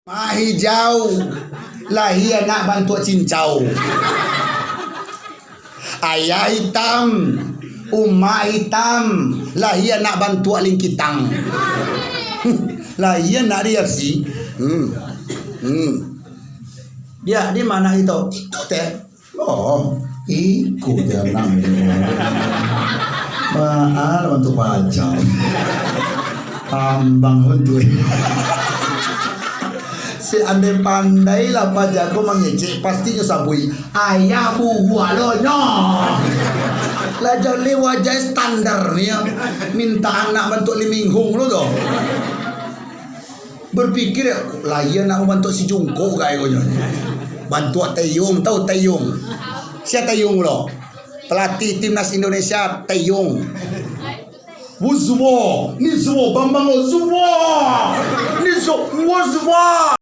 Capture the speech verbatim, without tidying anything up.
Mak hijau, lahia anak bantuak cincau. Ayah hitam, umak hitam, lahia anak bantuak lingkitang. Lahia anak di F C. Hmm. Hmm. Dia di mana itu? Itu teh. Oh, iko janang. Maan bantuak paja. Tambang bantuak. Seandai pandai lah paja ko mangecek, pasti nyo sabuik, "Ayah buruak lo nyo." Lah jaleh wajah standar ni, minta anak bantuak Lee Min Ho lo tu. Berpikir, "Kok lahia nak bantuak si Jungkook gai ko nyo." Bantuak Taeyong, tahu Taeyong? Sia Taeyong lo? Pelatih timnas Indonesia, Taeyong. Wuzuo, Nizuo, Bambang Zuo. Nizuo, Wuzuo.